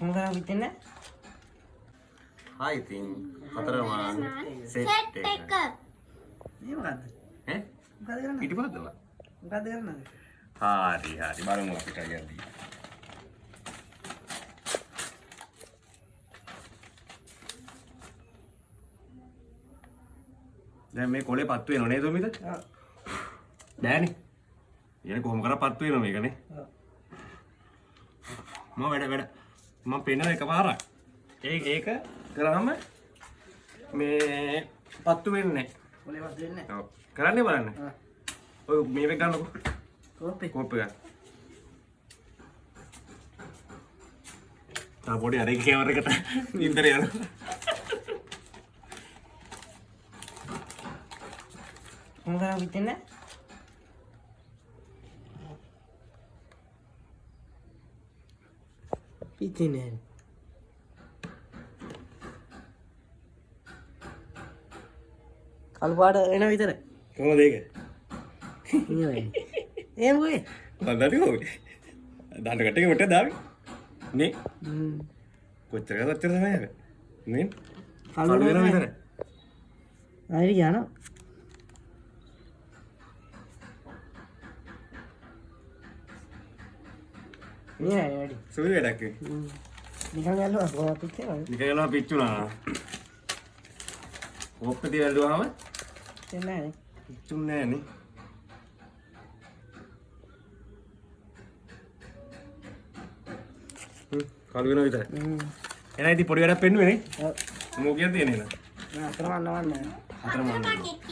කොහොම කරා පිටෙන්නේ? හා ඉතින් හතරමාන් සෙට් එක. මේ මොකද්ද? ඈ? මොකද්ද කරන්නේ? පිටිපස්සද? මොකද්ද කරන්නේ? හරි හරි බලමු අපිට යද්දී. දැන් මේ කොලේ පත්තු වෙනව නේද ඔමිත? ඔව්. බෑනේ. ඊයනේ කොහොම කරා පත්තු වෙනව මේකනේ. ඔව්. මම වැඩ වැඩ මම පෙන්නන එකපාරක්. ඒක ඒක කරාම මේ පත්තු වෙන්නේ නැහැ. කොලේ පත්තු වෙන්නේ ඔව්. කරන්නේ බලන්න. නැහැ. ඔය මේක ගන්නකො. කෝප්පේ. කෝප් එක ගන්න. තා පොඩි අර එක කැමර එකට නින්දර යනවා. කොහොම කරා පිටෙන්නේ? පිටින්නේ නැහැ. කළු පාට වෙන විතරයි. කොහොමද ඒක? නියමයි. ඒ මොකේ? මන් දන්නේ කොහොමද? දාන්න කට්ටිය කොට දාවි. නේ හ්ම්. කොච්චර කරත් ඔච්චර තමයි අර. නේ කළු කළු වෙනවා විතරයි. ආයෙ යනවා. නියමයි වැඩි. සුළු වැඩක් ඒ. හ්ම්. නිකන් ඇල්ලුවා කොහොමද පිටේවද? නිකන් යනවා පිච්චුණා. කෝප්පේ තියලා ඇල්ලුවාම දෙන්නේ නැහැ නේ. පිච්චුන්නේ නෑ නේ. හ්ම් කළු වෙනවා විතරයි. හ්ම්. එහෙනම් ඉතින් පොඩි වැඩක් පෙන්නුවේ නේ. ඔව්. මොකෝ කියන්න තියෙන්නේ එහෙනම්? නෑ අතරමං නවන්නේ. හතරමං.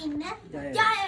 ඉන්න ජය. ජය.